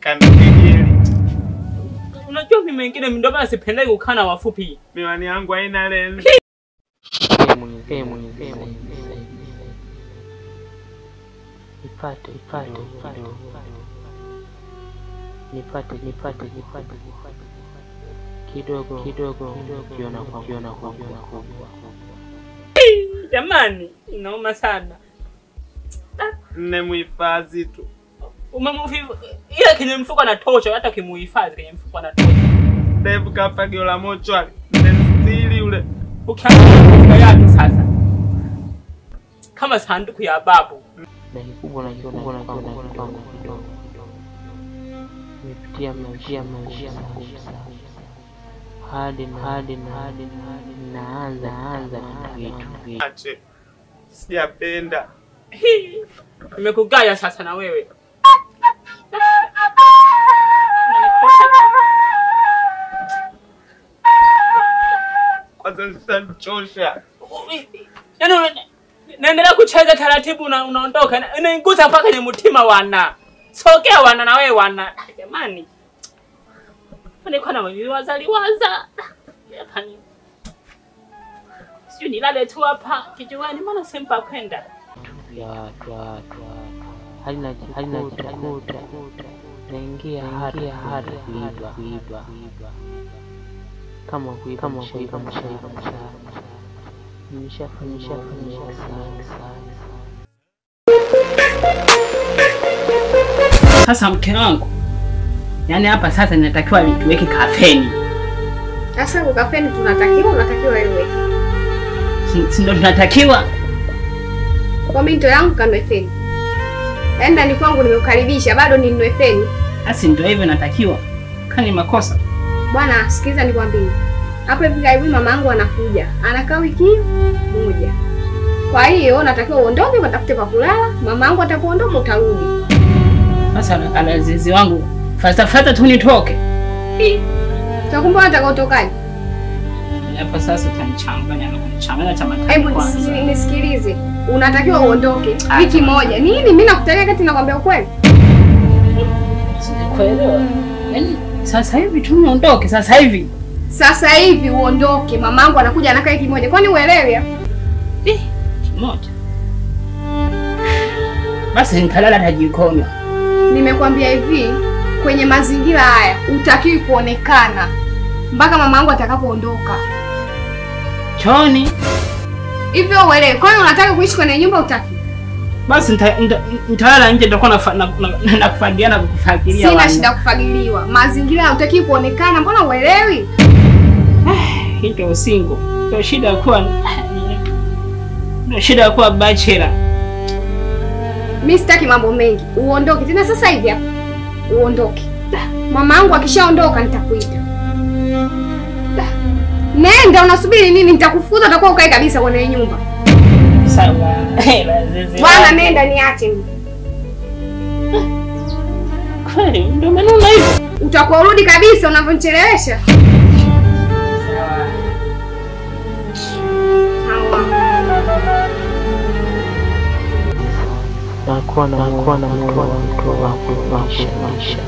Kanikejeli. Unajua mimi wengine ndio maana sipendagi kukaa na wafupi. Miwani yangu haina lenzi. Nipate nipate nipate nipate kidogo kidogo kiona kwa. Jamani, inauma sana. Nimemuhifadhi tu. Umemhifadhi ila kwenye mfuko anatosha, hata kimuhifadhi kwenye mfuko anatosha. Ndevu kafagio la mochwari. Nimemstiri ule. Ukiangalia mfuko yake sasa. Kama sanduku ya babu. Na kikubwa na kidogo na kidogo. Nimepitia maisha hadi naanza kitu. Ache. Sijapenda. Nimekugaya sasa na wewe. Kwanza nishamchosha. Yaani naendelea kucheza taratibu na unaondoka. Inainguza mpaka ni mtima wana. Sogea wana na wewe wana. Jamani. Nilikuwa na wazaliwaza. Hapa ni. Sijui nilale tu hapa kijiwani maana simpa kwenda. Ya watu halina kuta. Naingia hadi kuiba. Kama kuiba. Nimeshafanya sana. Sasa mke wangu, yaani hapa sasa ninatakiwa tuweke kafeni. Sasa kwa kafeni tunatakiwa, unatakiwa wewe. Si ndio tunatakiwa? Kwa mimi ndio yangu kanwe feni. Yaani ni kwangu nimekukaribisha bado ninunue feni. Asi ndio hivyo natakiwa. Kani makosa. Bwana sikiza nikwambie. Hapo hivi karibuni mama yangu anakuja. Anakaa wiki moja. Kwa hiyo natakiwa uondoke ukatafute pa kulala. Mama yangu atakuondoka utarudi. Sasa alazizi wangu fasta tu nitoke. Utakumbuka utakaotokaje? Hapa sasa utanichanganya na kunichanganya chama tatu. Hebu nisikilize. Unatakiwa uondoke wiki moja. Nini mimi nakutalia kati nakwambia ukweli? Sikuelewa. Yaani sasa hivi tu niondoke sasa hivi. Sasa hivi uondoke. Mamangu anakuja anakaa wiki moja. Kwani uelewi? Moja. Basi nitalala hata jikoni. Nimekwambia hivi, kwenye mazingira haya hutakiwi kuonekana mpaka mamangu atakapoondoka. Choni. Hivyo uelewe. Kwani unataka kuishi kwenye nyumba hutaki? Basi nitalala nje nitakuwa na kufagia na kukufagilia. Sina shida kufagiliwa. Mazingira hutakiwi kuonekana, mbona uelewi? Hii ndio single. Ndio shida kuwa ndio shida kuwa bachelor. Mimi sitaki mambo mengi. Uondoke tena sasa hivi hapa. Uondoke. Mamangu akishaondoka nitakuita. Nenda, unasubiri nini? Nitakufukuza utakuwa ukae kabisa kwenye nyumba. Sawa. Bwana nenda niache mimi. Kweli ndio maneno hivyo. Utakuwa urudi kabisa unavyonichelewesha. Sawa. Nakuwa na moyo wa mtu wa maisha.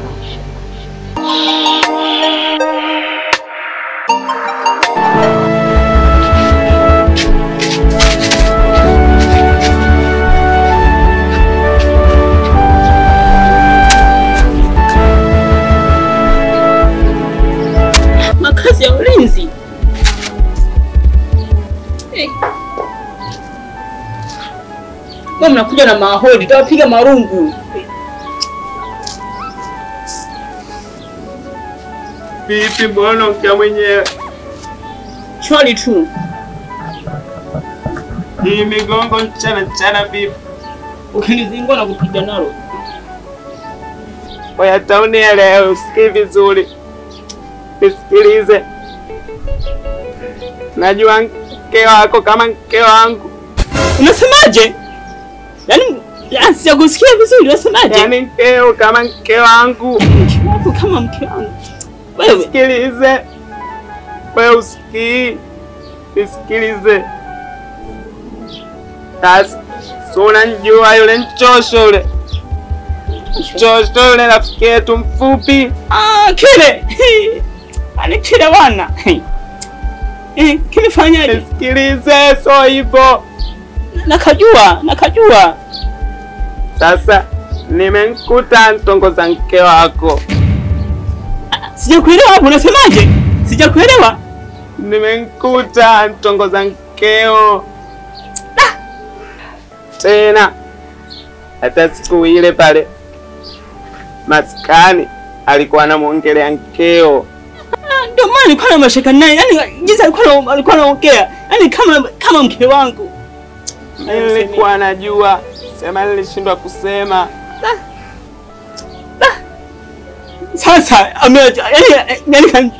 Makazi ya ulinzi. Hey. Mwa mnakuja na maholi, tawapiga marungu. Vipi mbona ukia mwenyewe? Choli tu. Hii migongo mchana vipi? Ukinizingua na kupiga nalo. Oya taunielewe, usikii vizuri. Nisikilize. Najua mke wako kama mke wangu. Unasemaje? Yaani sijakusikia vizuri, unasemaje? Yaani mkeo kama mke wangu. Mke wako kama mke wangu. Wewe sikilize. Wewe usikii. Nisikilize. Sasa so unanijua yule mchosho yule. Shosho yule rafiki yetu mfupi. Ah, kile. Ani kile wana. Kimefanyaje? Sikilize, so hivyo. Nakajua. Sasa nimemkuta mtongoza mke wako. Sijakuelewa hapo, unasemaje? Sijakuelewa. Nimemkuta mtongoza mkeo. Tena hata siku ile pale maskani alikuwa anamuongelea mkeo. Ndio maana nilikuwa na mashaka naye. Yaani jinsi alikuwa anaongea, yaani kama mke wangu. Nilikuwa najua, sema nilishindwa kusema. Sasa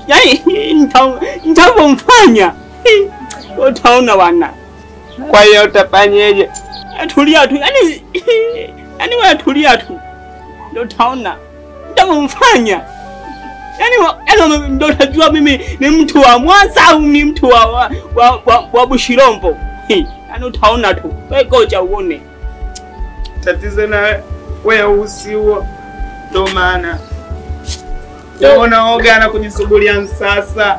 yaani nitapomfanya utaona wana. Kwa hiyo utafanyeje? Tulia tu. Yaani wewe tulia tu. Ndio utaona. Nitapomfanya. Yaani ndio utajua mimi ni mtu wa Mwanza au ni mtu wa Bushirombo. Yaani utaona tu. Wewe ngoja uone. Tatizo na wewe usiuo. Ndio maana unaoga na kujisugulia msasa.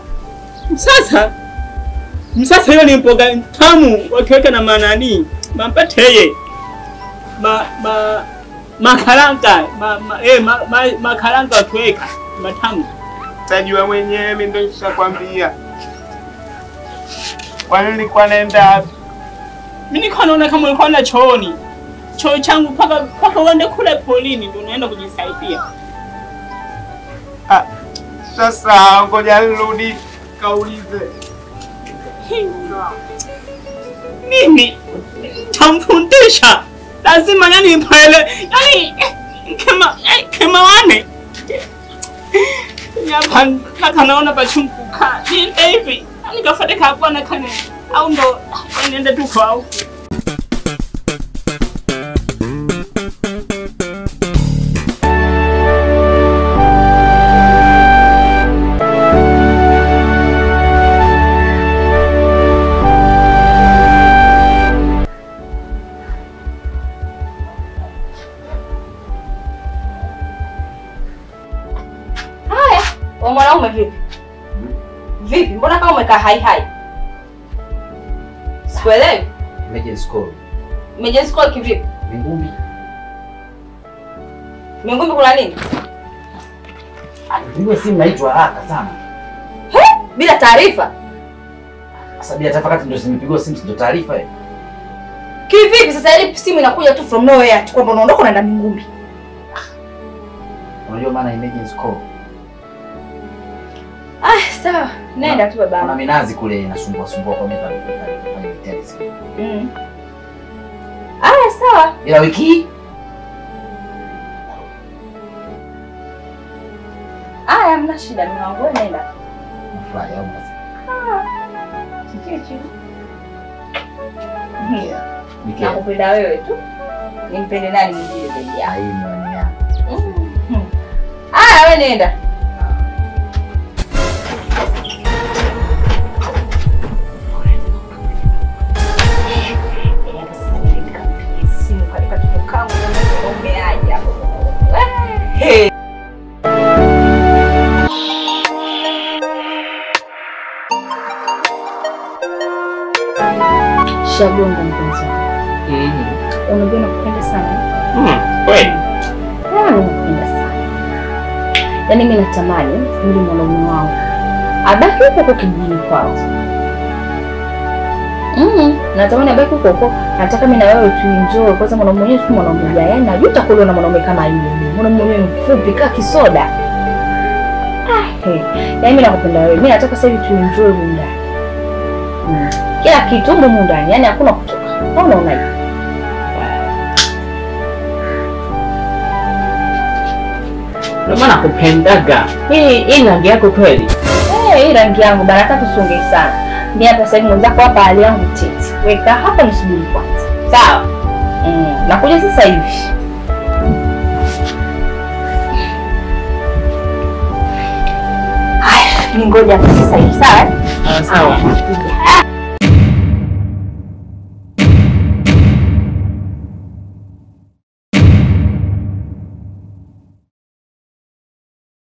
Msasa? Msasa hiyo ni mboga tamu wakiweka na manani, mampateye. Makaranga, makaranga wakiweka matamu. Tajua mwenyewe mimi ndio nishakwambia. Kwa nini nilikuwa naenda wapi? Mimi nilikuwa naona kama ulikuwa na chooni. Choo changu paka uende kule polini ndio unaenda kujisaidia. Ah, sasa ngoja nirudi kaulize. Mimi nitamfundisha. Lazima yani pale. Yani kama wane. Nyapa kanaona pachunguka. Niende hivi. Nikafuate kabwana kane. Au ndo niende tu kwao. Mwanaume vipi? Vipi? Mbona kama umekaa hai hai? Sikuelewi. Emergency call. Emergency call kivipi? Mingumbi. Mingumbi kuna nini? Ndio simu naitwa haraka sana. He? Bila taarifa? Sasa bila taarifa kati ndio zimepigwa simu ndio taarifa hiyo. Kivipi sasa ile simu inakuja tu from nowhere tu kwamba unaondoka unaenda Mingumbi? Unajua maana emergency call? Ah, sawa. Nenda tu baba. Kuna minazi kule inasumbua sumbua kwa mimi kwenye vitendo. Ah, sawa. Ila wiki? Ah, hamna shida mimi wangu, nenda. Nafurahi au basi. Ah. Chichichi. Yeah. Nakupenda wewe tu. Nimpende nani mwingine zaidi yako? Haina. Ah, wewe nenda. Hey. Shagonga mpenzi wangu. Unajua nakupenda sana. Kweli? Nakupenda sana. Yaani mimi natamani yule mwanaume wangu abaki huko huko kijijini kwao. Natamani abaki huko huko. Nataka mimi na wewe tuenjoy. Kwanza mwanaume mwenyewe si mwanaume gani? Yaani najuta kuliona mwanaume kama yule. Mwanaume mwenyewe mfupi kama kisoda. Yaani mimi nakupenda wewe. Mimi nataka sasa hivi tuenjoy huko ndani. Kila kitu humu ndani, yaani hakuna kutoka. Unaonaje? Ndio maana nakupendaga. Hii rangi yako kweli? Hii rangi yangu bana, hata tusongee sana. Mimi hapa sasa hivi mwenzako hapa hali yangu tete. Weka hapa nisubiri kwanza. Sawa? Nakuja sasa hivi. Haya, ningoja hapa sasa hivi, sawa? Sawa.